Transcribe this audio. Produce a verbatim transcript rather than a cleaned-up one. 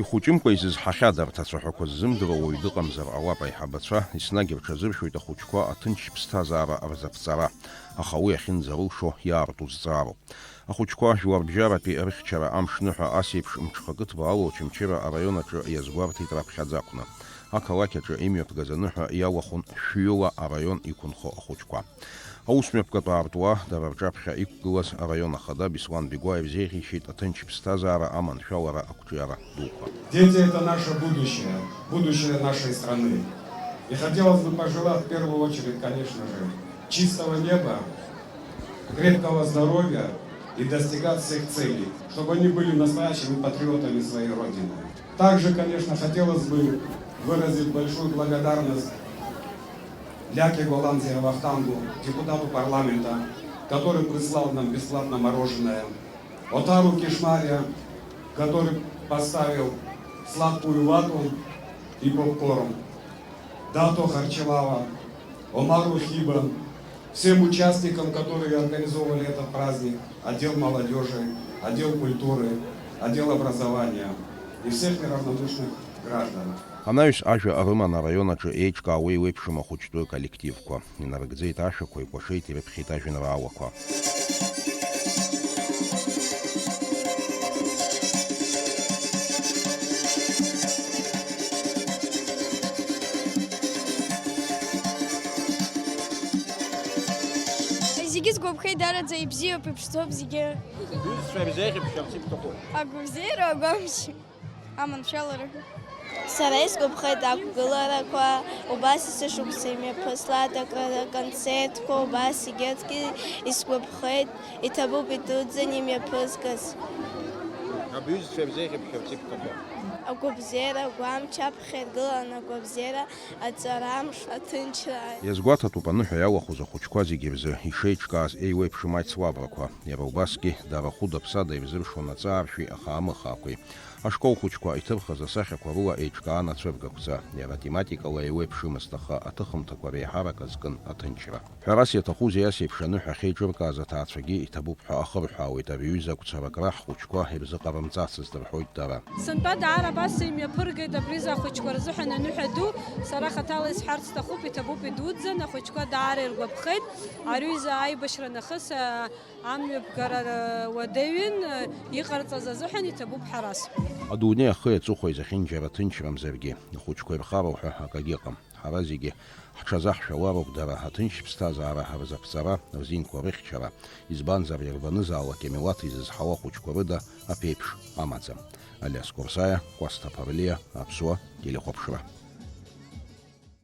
Ихәыҷымкәа изызҳахьада арҭ ацәаҳәақәа ззымдыруа уаҩ дыҟамзар ҟалап, аиҳабацәа еснагь рҽазыршәоит ахәыҷқәа аҭынч ԥсҭазаара рзаԥҵара, аха уи ахьынӡарылшо иаарту зҵаароуп. Ахәыҷқәа жәларбжьаратәи рыхьчара амшныҳәа ас еиԥш мҽхакы ҭбаала Очамчыра араион аҿы иазгәарҭеит раԥхьаӡа акәны. Ақалақь аҿы имҩаԥгаз аныҳәа иалахәын шәҩыла араион иқәынхо ахәыҷқәа. Аусмҩаԥгатә аартуа дара рҿаԥхьа иқәгылаз араион ахада Беслан Бигәаев зеиӷьеишьеит аҭынч ԥсҭазаара аманшәалара ақәҿиара дуқәа. Дети — это наше будущее, будущее нашей страны. И хотелось бы пожелать в первую очередь, конечно же, чистого неба, крепкого здоровья и достигать всех целей, чтобы они были настоящими патриотами своей Родины. Также, конечно, хотелось бы выразить большую благодарность Ляке Голландия Вахтангу, депутату парламента, который прислал нам бесплатно мороженое, Отару Кишмария, который поставил сладкую вату и попкорн, Дато Харчевала, Омару Хиба, всем участникам, которые организовывали этот праздник, отдел молодежи, отдел культуры, отдел образования и всех неравнодушных граждан. Анаҩс ажәа рыман араион аҿы еиҿкаау еиуеиԥшым ахәыҷтәы коллективқәа. Инарыгӡеит ашәақәа, икәашеит, ирыԥхьеит ажәеинраалақәа. Зегьы сгәаԥхеит, даараӡа ибзиоуп, иԥшӡоуп зегьы. Ҩызцәа ирзеиӷьыбшьарц ибҭаху. Агәабзиара, агәамч, аманшәалара. Сара исгәаԥхеит ақәгыларақәа, убас есышықәса имҩаԥыслааит аконцертқәа, убас егьырҭгьы исгәаԥхеит, иҭабуп идуӡӡан имҩаԥызгаз. Абҩызцәа ирзеиӷьыбшьарц ибҭаху. Агәабзиара, агәамч, аԥхьа иргылан агәабзиара, аҵара амш, аҭынчра. Иазгәаҭатәуп аныҳәа иалахәыз ахәыҷқәа зегьы рзы ишеиҿкааз еиуеиԥшым аицлабрақәа. Иара убасгьы, дара хәыда-ԥсада ирзыршон аҵааршәи ахаамыхаақәеи. Ашкол хәыҷқәа иҭырхыз асахьақәа рыла еиҿкаан ацәыргақәҵа. Иара тематикала еиуеиԥшымызт, аха аҭыхымҭақәа реиҳарак азкын аҭынчра. Ҳәарас иаҭахузеи, ас еиԥш аныҳәа ахьеиҿыркааз аҭаацәагьы иҭабуп ҳәа ахырҳәаауеит, ари аҩыза агәцаракра ҳхәыҷқәа ирзыҟарымҵацызт рҳәоит дара. Сынтәа даара абас имҩаԥыргеит абриза ахәыҷқәа рзыҳәан аныҳәа ду. Сара хаҭала исҳәарц сҭахуп, иҭабуп идуӡӡан, ахәыҷқәа даара иргәаԥхеит. Ари аҩыза аибашьра нахыс, а, амҩаԥгара, а, уадаҩын, а, иҟарҵаз азыҳәан иҭабуп ҳәарас. Адунеи ахи аҵыхәеи зехьынџьара ҭынчрамзаргьы, ахәыҷқәа ирхароу ҳәа акагьы ыҟам. Ҳара зегьы ҳҽазаҳшәалароуп дара, аҭынч ԥсҭазаара рзаԥҵара, рзинқәа рыхьчара, избанзар, ирбанызаалак амилаҭ изызҳауа ахәыҷқәа рыда аԥеиԥш амаӡам. Алиас Курсаиа, Кәасҭа Ԥарлиа, Аԥсуа телехәаԥшра.